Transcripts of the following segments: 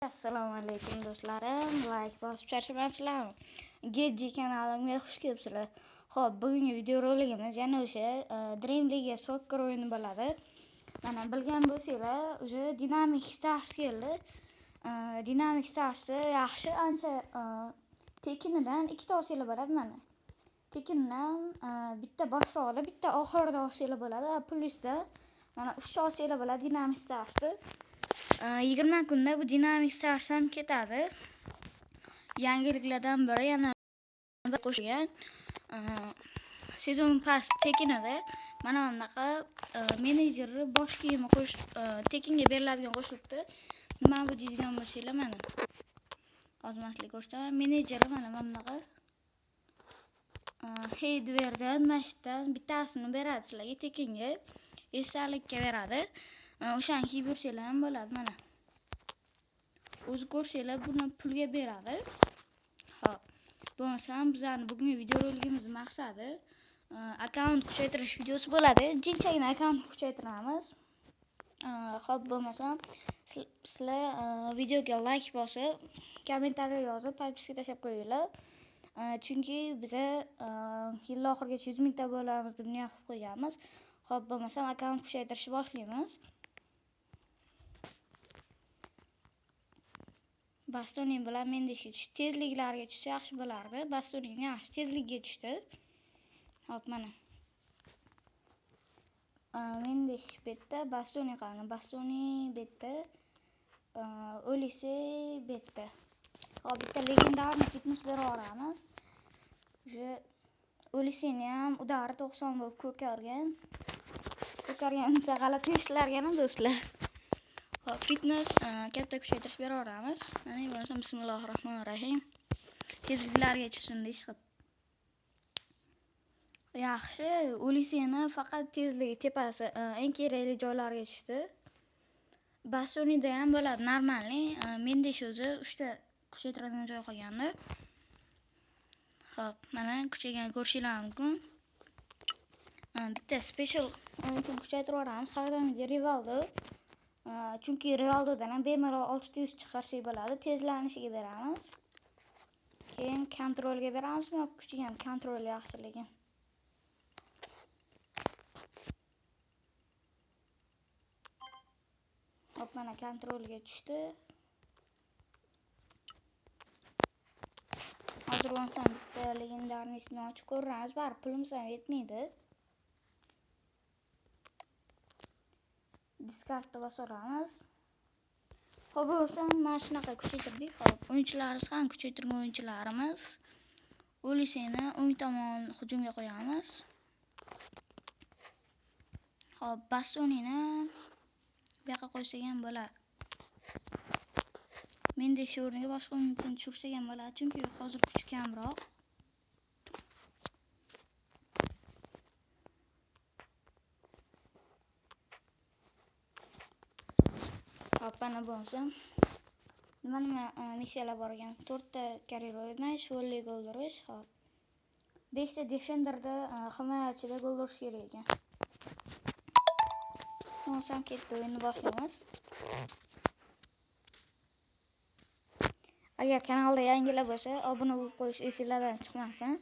Assalomu alaykum do'stlarim. Like bosib charchamayapsizlarmi? Gedji kanalimga xush kelibsizlar. Xo'p, bugungi videorolikimiz yana o'sha Dream League Soccer o'yini bo'ladi. Mana bilgan bo'lsanglar, o'sha Dynamic Stars keldi. Dynamic Stars yaxshi, ancha tekinidan ikkita olsanglar bo'ladi mana. Tekindan bitta boshroqda, bitta oxirida olsanglar bo'ladi. Plusda mana 3 ta olsanglar bo'ladi Dynamic Starsni. 20 kunda bu Dynamic Stars ham ketadi. Yangiliklardan biri yana bir qo'shilgan sezon pass tekinida mana bunaqa menejerni bosh kiyimi tekinga beriladigan qo'shilibdi. Nima bu deydigan bo'lsanglar, mana hozir men sizlarga ko'rsataman. Menejeri mana bunaqa Heydverdan, mashdan bittasini beradi sizlarga tekinga, esdalikka beradi. O'shani kiyib yursanglar ham bo'ladi mana. O'zi ko'rsanglar buni pulga beradi. Xo'p, bo'lmasam bizning bugungi videorolikimiz maqsadi akkaunt kuchaytirish videosi bo'ladi. Jinchagina akkaunt kuchaytiramiz. Xo'p, bo'lmasam sizlar videoga like bosib, kommentariy yozib, podpiska tashlab qo'yinglar. Chunki biza yil oxirigacha 100 mingta bo'lamiz deb niyat qilib qo'yganmiz. Xo'p, bo'lmasam akkaunt kuchaytirishni boshlaymiz. Bastoning bilan Mendeshga tushdi. Tezliklarga tushsa yaxshi bo'lardi. Bastoning yaxshi tezlikka tushdi. Hop, mana. Mendesh bu yerda, Bastoni qani? Bastoni bu yerda. Olise bu yerda. Hop, bitta legendarniy fitness berib yuboramiz. O'sha Oliseni ham udari 90 bo'lib ko'kargan. Ko'kargan desa g'alati eshitilargan do'stlar. Hop, fitness katta kuchaytirish berib yuboramiz. Mana bo'lmasa bismillahirrohmanirrohim. Tezliklarga tushsin ish qilib. Yaxshi, Oliseni faqat tezligi tepasi eng kerakli joylarga tushdi. Bastonida ham bo'ladi normalniy. Mendesh o'zi 3 ta kuchaytiradigan joy qolgandi. Hop, mana kuchaygan ko'rishinglar mumkin. Bitta special o'yinchini kuchaytirib yuboramiz. Har doimgi Rivaldo. Chunki Rivaldodan ham bemalol 600 chiqarsak bo'ladi. Tezlanishiga beramiz. Keyin kontrolga beramiz. Kuchiga ham kontrol yaxshi lekin. Hop, mana kontrolga tushdi. Hozir bo'lmasam bitta legendarnisini ochib ko'ramiz. Baribir pulimiz ham yetmaydi. Discardni bosaveramiz. Xo'p, bo'lsam mana shunaqa kuchaytirdik. Xo'p, o'yinchilarimiz ham kuchaytirgan o'yinchilarimiz. Oliseni o'ng tomon hujumga qo'yamiz. Xo'p, Bastonini bu yoqqa qo'ysak ham bo'ladi. Menda shu o'rniga boshqa o'yinchini tushirsak ham bo'ladi, chunki hozir kuchi kamroq. Hop, mana bo'lmasa nima missiyalar bor ekan. 4 ta karyera o'ynash, volley gol urish, hop. 5 ta defenderda himoyachida gol urish kerak ekan. Bo'lmasam ketdi, o'yinni boshlaymiz. Agar kanalda yangilar bo'lsa, obuna bo'lib qo'yish esingizdan chiqmasin.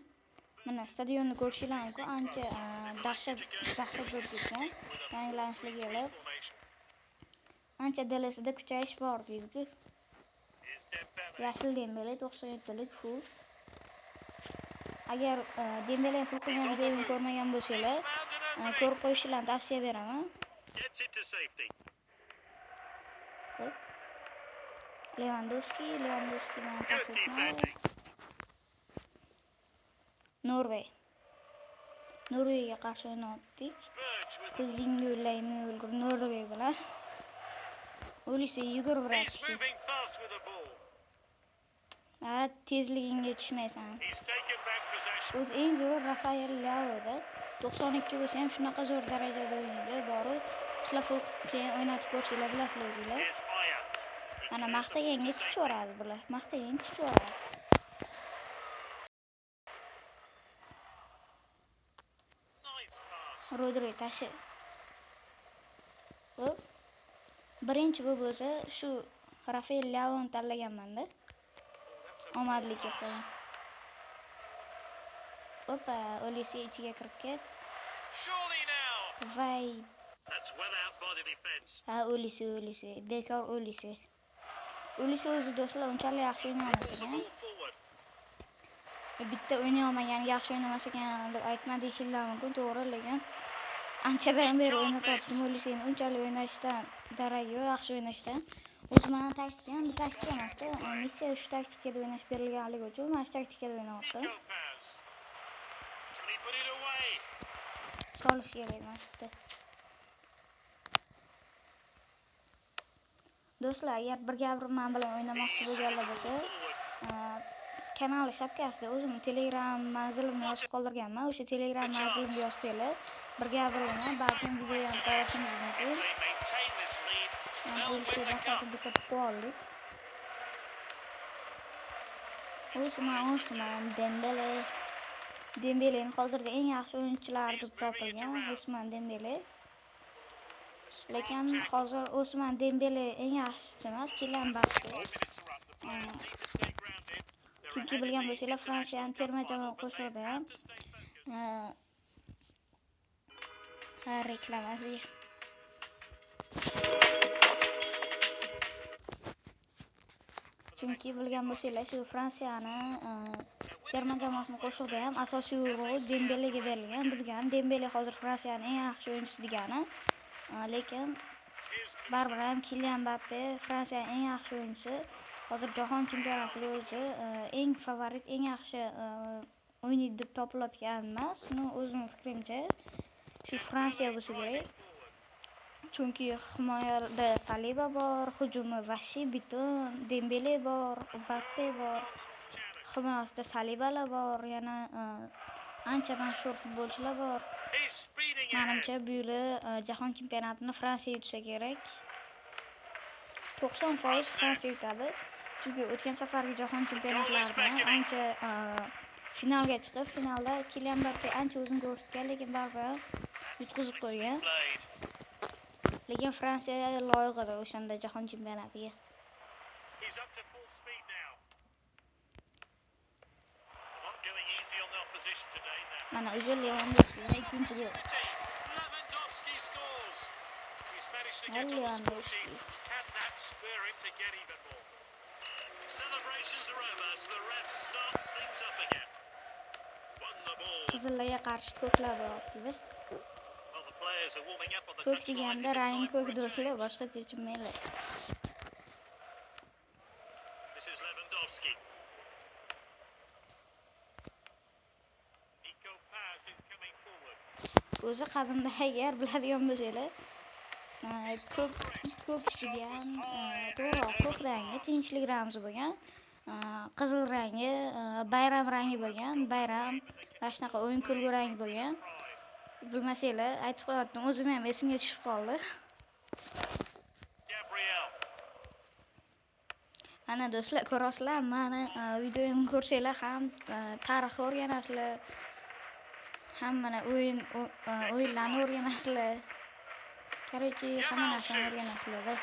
Mana stadionni ko'rishinglar mumkin, ancha dahshat bo'lib ketgan. Yangilanishlar kelib. Ancha DLSda kuchayish bor deydi. Yashil Dembele 97lik full. Agar Dembele full qilgan videoni ko'rmagan bo'lsanglar, ko'rib qo'yishingizni tavsiya beraman. Lewandowski, Lewandowskidan pas o'tmadi. Norvey. Norvegiyaga qarshi o'ynatdik. Ko'zingni o'laymi o'lgur Norvey bilan. Olise yugur bratchi. Ha, tezligingga tushmaysan. O'zi eng zo'r Rafael Leao'da. 92 bo'lsa ham shunaqa zo'r darajada o'ynaydi. Bori sizlar full keyin o'ynatib ko'rsanglar bilasizlar o'zinglar. Mana maqtaganga chichoradi bular. Maqtaganga chichoradi. Rodri tashi. Hop. Birinchi bu bo'lsa shu Rafael Leaoni tanlaganman-da. Omadli kelib qolgan. Opa, Olise ichiga kirib ket. Vay. Ha, Olise, Olise. Bekor Olise. Olise o'zi do'stlar unchalik yaxshi o'ynamas ekan. Bitta o'ynay olmagan, yaxshi o'ynamas ekan deb aytma deyishinglar mumkin, to'g'ri, lekin anchadan beri o'ynatyaptim Oliseni, unchalik o'ynashdan daragi yo'q, yaxshi o'ynashdan. O'zi mani taktikam bu taktika emasda. Missiya shu taktikada o'ynash berilganligi uchun mana shu taktikada o'ynayaptim. Solish kerak mana shu yerda. Do'stlar, agar birga bir men bilan o'ynamoqchi bo'lganlar bo'lsa, kanal shapkasida o'zimni Telegram manzilimni yozib qoldirganman. O'sha Telegram manzilimga yozsanglar, birga bir o'ynab, balkim video ham ko'rishimiz mumkin. O'sha hozir bitta tutib oldik. Osman Dembele. Dembelening hozirda eng yaxshi o'yinchilar deb topilgan Osman Dembele. Lekin hozir Osman Dembele eng yaxshisi emas, Kylian Mbappe. Chunki bilgan bo'lsanglar, Fransiyaning terma jamoa qo'shig'ida ham ha, reklamasi. Chunki bilgan bo'lsanglar, shu Fransiyani terma jamoasini qo'shig'ida ham asosiy urg'u Dembelega berilgan. Bu degani Dembele hozir Fransiyaning eng yaxshi o'yinchisi degani. Lekin baribir ham Kylian Mbappe Fransiyaning eng yaxshi o'yinchisi. Hozir jahon chempionatida o'zi eng favorit, eng yaxshi o'ynaydi deb topilayotgan emas. No, o'zimning fikrimcha shu Fransiya bo'lsa kerak. Chunki himoyada Saliba bor, hujumi Vashi butun, Dembele bor, Mbappe bor. Himoyasida Salibalar bor, yana ancha mashhur futbolchilar bor. Menimcha bu yili jahon chempionatini Fransiya yutsa kerak. 90% Fransiya yutadi. Chunki o'tgan safargi jahon chempionatlarida ancha finalga chiqib, finalda Kylian Mbappe ancha o'zini ko'rsatgan, lekin baribir yutqizib qo'ygan. Lekin Fransiya loyiq edi o'shanda jahon chempionatiga. Mana o'sha Lewandowski ikkinchi gol. Lewandowski. Qizillarga qarshi ko'klar bo'lyapti-da. Ko'k deganda rang ko'k do'stlar, boshqa tushunmanglar. O'zi qadimda agar biladigan bo'lsanglar, ko'k degan, to'g'riroq ko'k rangi tinchlik ramzi bo'lgan, qizil rangi bayram rangi bo'lgan, bayram mana shunaqa o'yin kulgu rangi bo'lgan. Bilmasanglar aytib qo'yaptim, o'zim ham esimga tushib qoldi. Mana do'stlar, ko'rasizlar, mani videoimni ko'rsanglar ham tarix o'rganasizlar, ham mana o'yinlarni o'rganasizlar. Короче, hamma narsani o'rganasizlar.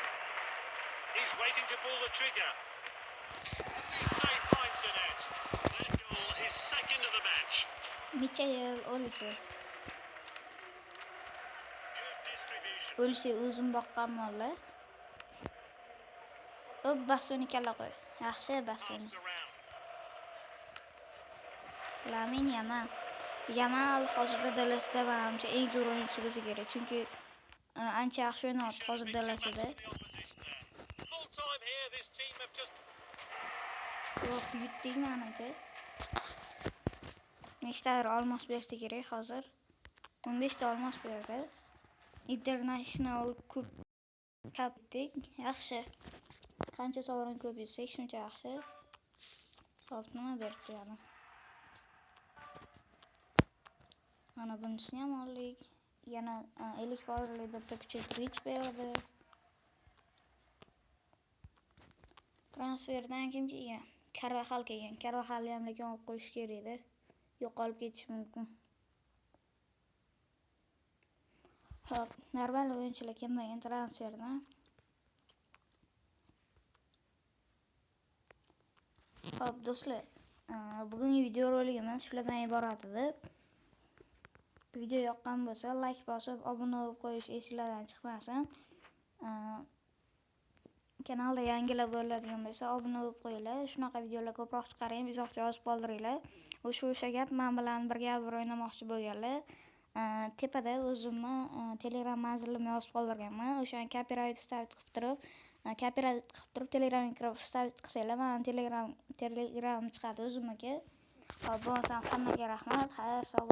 Michael Olise. Olise o'zim boqqan mollar. O'p, Bastoni kalla qo'y. Yaxshi Bastoni. Lamin Yamal. Yamal hozirda DLSda menimcha eng zo'r o'yinchisi bo'lsa kerak, chunki ancha yaxshi o'ynayapti hozir DLSda. Yo'q, yutdik menimcha. Nechtadir olmos bersa kerak hozir. 15 ta olmos berdi. International Cup kapdik. Yaxshi. Qancha sovrin ko'p yutsak, shuncha yaxshi. Hop, nima berdi yana? Mana bunisini ham oldik. Yana 50% deb kuchaytirgich berdi. Transferdan kim kelgan? Carvajal kelgan. Carvajalni ham lekin olib qo'yish kerak edi. Yo'qolib ketishi mumkin. Hop, normal o'yinchilar kelmagan transferdan. Xo'p, do'stlar, bugungi videoroligimiz shulardan iborat edi. Video yoqqan bo'lsa, layk bosib, obuna bo'lib qo'yish esinglardan chiqmasin. Kanalda yangilar bo'ladigan bo'lsa, obuna bo'lib qo'yinglar. Shunaqa videolar ko'proq chiqarayim, izohga yozib qoldiringlar. O'sha gap, men bilan birga bir o'ynamoqchi bo'lganlar, tepada o'zimni Telegram manzilimni yozib qoldirganman. O'shani copyright вставить qilib turib, copyright qilib turib, Telegramga kirib вставить qilsanglar, mani Telegram chiqadi o'zimniki. Xo'p, bo'lmasam hammaga rahmat. Xayr, sog'.